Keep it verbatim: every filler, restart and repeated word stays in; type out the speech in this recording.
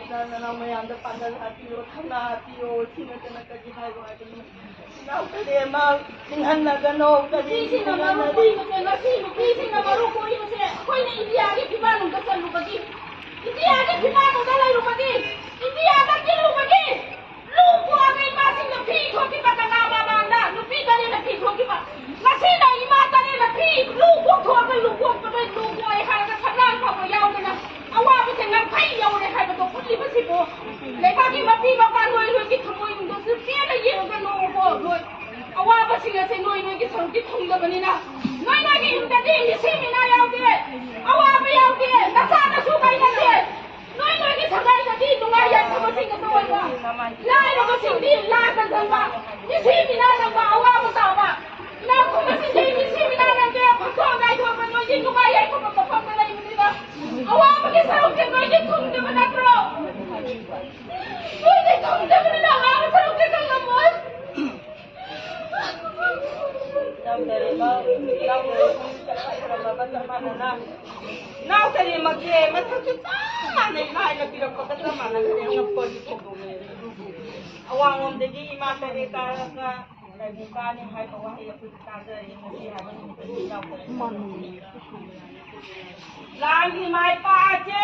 ꯅꯅꯥꯎ ꯃꯌꯥꯝꯗ ꯄꯥꯡꯒꯜ ꯍꯥꯞꯄꯤꯌꯣ, ꯊꯧꯅꯥ ꯍꯥꯞꯄꯤꯌꯣ, ꯁꯤ ꯅꯠꯇꯅ ꯀꯔꯤ ꯍꯥꯏꯔꯣ ꯍꯥꯏꯕꯅꯣ? ꯏꯅꯥꯎ ꯀꯔꯦꯝꯃ ꯅꯤꯡꯍꯟꯅꯒꯅꯣ, ꯀꯔꯤ ꯅꯨꯄꯤꯁꯤꯡꯅ ꯃꯔꯨ ꯅꯤꯡꯍꯟꯅꯒꯅꯣ? ꯄꯤꯕꯁꯦ, ꯉꯁꯤ ꯅꯨꯄꯤꯁꯤꯡꯅ ꯃꯔꯨ ꯀꯣꯛꯏꯕꯁꯦ ꯑꯩꯈꯣꯏꯅ ꯏꯟꯗꯤꯌꯥꯒꯤ ꯐꯤꯕꯥꯛꯅꯨꯡꯗ ꯆꯠꯂꯨꯕꯒꯤ, ꯏꯟꯗꯤꯌꯥꯒꯤ ꯐꯤꯕꯥꯛꯅꯨꯡꯗ ꯂꯩꯔꯨꯕꯒꯤ, ꯏꯟꯗꯤꯌꯥꯗ ꯇꯤꯜꯂꯨꯕꯒꯤ, ꯂꯨ ꯀꯣꯛꯑꯒ ꯏꯃꯥꯁꯤꯡꯅ ꯐꯤ ꯊꯣꯛꯈꯤꯕ ꯀꯅꯥ ꯃꯃꯥꯡꯗ ꯅꯨꯄꯤ ꯇꯔꯦꯠꯅ ꯐꯤ ꯊꯣꯛꯈꯤꯕ, ꯉꯁꯤꯅ ꯏꯃꯥ ꯇꯔꯦꯠꯅ ꯐꯤ ꯂꯨ ꯀꯣꯛꯊꯣꯛꯑꯒ ꯂꯨ ꯀꯣꯛꯄꯗ ꯂꯨ ꯀꯣꯛꯑꯦ ꯍꯥꯏꯔꯒ ꯁꯛꯂꯥꯡ ꯐꯥꯎꯕ ꯌꯥꯎꯗꯅ ꯑꯋꯥꯕꯁꯦ ꯉꯝꯈꯩ ꯌꯧꯔꯦ ꯍꯥꯏꯕꯗꯣ ꯎꯠꯂꯤꯕꯁꯤꯕꯨ ꯂꯩꯕꯥꯛꯀꯤ ꯃꯄꯤ ꯃꯄꯥ ꯅꯣꯏ ꯅꯣꯏꯒꯤ ꯊꯃꯣꯏꯅꯨꯡꯗꯁꯨ ꯄꯦꯟꯅ ꯌꯦꯡꯉꯒ ꯅꯣꯛꯑꯣꯀꯣ ꯅꯣꯏ꯫ ꯑꯋꯥꯕꯁꯤꯡ ꯑꯁꯦ ꯅꯣꯏ ꯅꯣꯏꯒꯤ ꯁꯔꯨꯛꯇꯤ ꯊꯨꯡꯗꯕꯅꯤꯅ ꯅꯣꯏ ꯅꯣꯏꯒꯤ ꯌꯨꯝꯗꯗꯤ ꯃꯤꯁꯤ ꯃꯤꯅꯥ ꯌꯥꯎꯗꯦ, ꯑꯋꯥꯕ ꯌꯥꯎꯗꯦ, ꯅꯆꯥ ꯅꯁꯨ ꯀꯥꯏꯅꯗꯦ꯫ ꯅꯣꯏ ꯅꯣꯏꯒꯤ ꯁꯒꯥꯏꯗꯗꯤ ꯅꯨꯡꯉꯥꯏ ꯌꯥꯏꯐꯕꯁꯤꯡ ꯑꯗꯨ ꯑꯣꯏꯕ, ꯂꯥꯏꯔꯕꯁꯤꯡꯗꯤ ꯂꯥꯟꯗ ꯆꯪꯕ, ꯃꯤꯁꯤ ꯃꯤꯅꯥ ꯅꯪꯕ, ꯑꯋꯥꯕ ꯇꯥꯕ꯫ ꯏꯅꯥꯛ ꯈꯨꯟꯕꯁꯤꯡꯗꯤ ꯃꯤꯁꯤ ꯃꯤꯅꯥ ꯅꯪꯗꯦ, ꯐꯪꯊꯣꯛ ꯉꯥꯏꯊꯣꯛꯄ ꯅꯣꯏꯗꯤ ꯅꯨꯡꯉꯥꯏ ꯌꯥꯏꯐꯕ ꯃꯐꯝꯗ ꯂꯩꯕꯅꯤꯅ ꯑꯋꯥꯕꯒꯤ ꯁꯔꯨꯛꯁꯦ ꯅꯣꯏꯗꯤ ꯊꯨꯡꯗꯕ ꯅꯠꯇ꯭ꯔꯣ? ꯅꯣꯏꯗꯤ ꯊꯨꯡꯗꯕꯅꯤꯅ ꯑꯋꯥꯕ ꯁꯔꯨꯛꯁꯦ ꯈꯪꯉꯝꯃꯣꯏ꯫ ꯏꯅꯥꯎ ꯀꯔꯦꯝꯃꯒꯤ ꯃꯁꯛꯁꯨ ꯆꯞ ꯃꯥꯟꯅꯩ, ꯂꯥꯏꯅ ꯄꯤꯔꯛꯄꯒ ꯆꯞ ꯃꯥꯟꯅꯈ꯭ꯔꯦ꯫ ꯑꯉꯛꯄꯒꯤ ꯊꯧꯗꯣꯛꯅꯦ꯫ ꯑꯋꯥꯡꯂꯣꯝꯗꯒꯤ ꯏꯃꯥ ꯇꯔꯦꯠ ꯀꯥꯔꯒ ꯂꯥꯏꯕꯨꯡ ꯀꯥꯅꯤ ꯍꯥꯏꯕ ꯋꯥꯍꯩ ꯑꯩꯈꯣꯏ ꯇꯥꯖꯔꯦ ꯉꯁꯤ ꯍꯥꯏꯕ ꯅꯨꯃꯤꯠꯇ ꯏꯅꯥꯎ ꯀꯔꯦꯝꯃꯒꯤ ꯂꯥꯟꯒꯤ ꯃꯥꯏ ꯄꯥꯛꯑꯁꯦ!